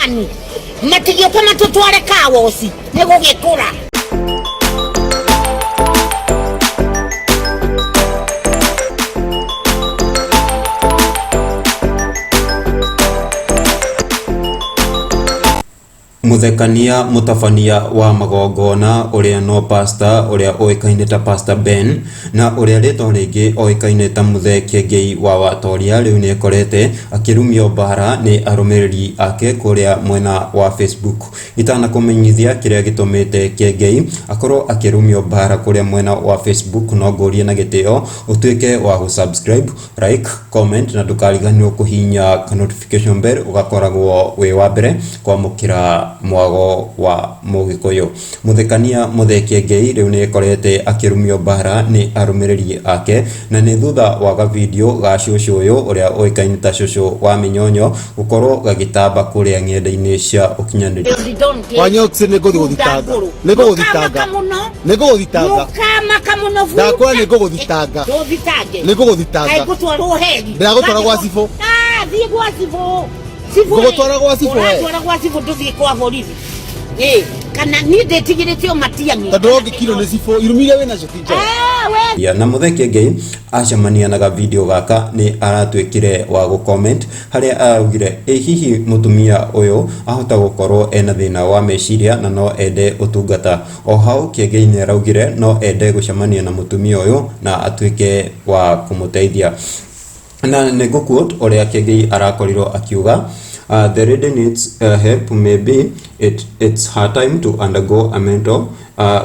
Caitani matigĩũka matũtware kawoci nĩ gũgĩkũra. Mũthekania mũtabania wa magongona ũrĩa no pastor ũrĩa ũĩkaine ta Pastor Ben na ũrĩa rĩtwa rĩngĩ oĩkaine ta Mũthee Kĩengei wa Watoria rĩu nĩekorete akĩrumio mbara nĩ arũmĩrĩri ake kũrĩa mwena wa Facebook. Itanakũmenyithia kĩrĩa gĩtũmĩte Kĩengei akorwo akĩrumio mbara kũrĩa mwena wa Facebook no ngũrie na gĩtĩo ũtuĩke wa gũ subscribe, like, comment na ndũkariganĩrwo kũhihinya ka notification bell ũgakoragwo wĩ wa mbere kwamũkĩra mwago wa mũgĩkũyũ. Mũthekania Mũthee Kĩengei rĩu nĩ ekorete akĩrumio mbara nĩ arũmĩrĩri ake na nĩ thutha wa gavindio ga cũcũ ũyũ ũrĩa ũĩkaine ta cũcũ wa mĩnyonyo gũkorwo gagĩtamba kũrĩa ng'enda-inĩ cia ũkinyanĩria. Wanyoksi nĩ ngũgũthitanga. Nĩ ngũgũthitanga. Nĩ ngũgũthitanga. Mũkamaka mũno buta. Ndakwĩra nĩ ngũgũthitanga. Ndũthitange. Nĩ ngũgũthitanga. Kaĩ ngũtwarwo heri. Ndĩragũtwara gwa cibũ. Ah, thiĩ gwa cibũ. Cibũ. Ngũgũtwara gwa cibũ, we. Ũratwara gwa cibũ ndũthiĩ kwa borithi. Ĩ, kana niĩ ndĩtigĩrĩte o Matiang'i. Tondũ ũngĩkirwo nĩ cibũ, irumi iria wĩnacio ti njega. Ah, we Ya, na Mũthee Kĩengei acemania na gavideo gaka nĩ aratuĩkire wa gũ comment harĩa araugire ĩ hihi mũtumia ũyũ ahota gũkorwo ena thĩna wa meciria na no ende ũtungata. O hau Kĩengei nĩ araugire no ende gũcemania na mũtumia ũyũ na atuĩke wa kũmũteithia. Na nĩ ngũ quote ũrĩa Kĩengei arakorirwo akiuga the lady needs help, maybe it's her time to undergo a mental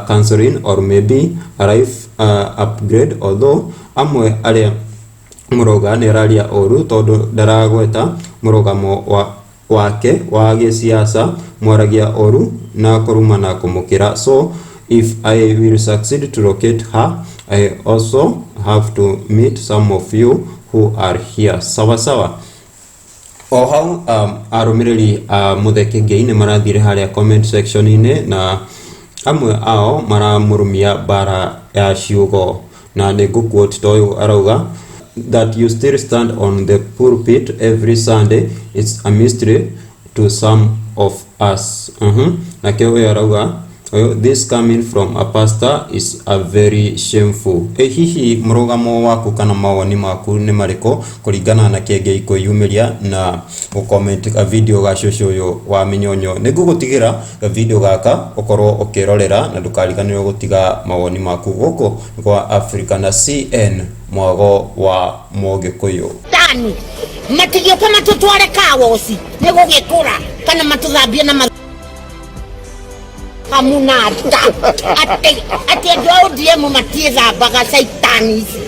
counseling or maybe a life upgrade, although amwe arĩa mũrauga nĩ araria ũru tondũ ndaragweta mũrũgamo wa wake wa gĩsiasa, mwaragia ũru na kũrumana kũmũkĩra, so if I will succeed to locate her I also have to meet some of you who are here. Sawa sawa. O hau arũmĩrĩri a Mũthee Kĩengei nĩ marathire harĩa comment section-inĩ na amwe ao maramũrumia mbara ya ciugo na nĩ ngũ quote ta ũyũ arauga that you still stand on the pulpit every Sunday, it's a mystery to some of us. Nake ũyũ arauga ũyũ, this coming from a pastor is a very shameful. Ĩ hihi mũrũgamo waku kana mawoni maku nĩ marĩkũ kũringana na Kĩengei kwĩyumĩria na gũ comment ga video ga cũcũ ũyũ wa mĩnyonyo? Nĩ ngũgũtigĩra ga video gaka ũkorwo ũkĩrorera na ndũkariganĩrwo gũtiga mawoni maku gũkũ kwa Africa na CN mwago wa mũgĩkũyũ. Tani matigĩũka matũtware kawoci nĩ gũgĩkũra kana matũthambie na hamunata atĩ atĩ andũ a ODM matiĩthambaga caitani ici.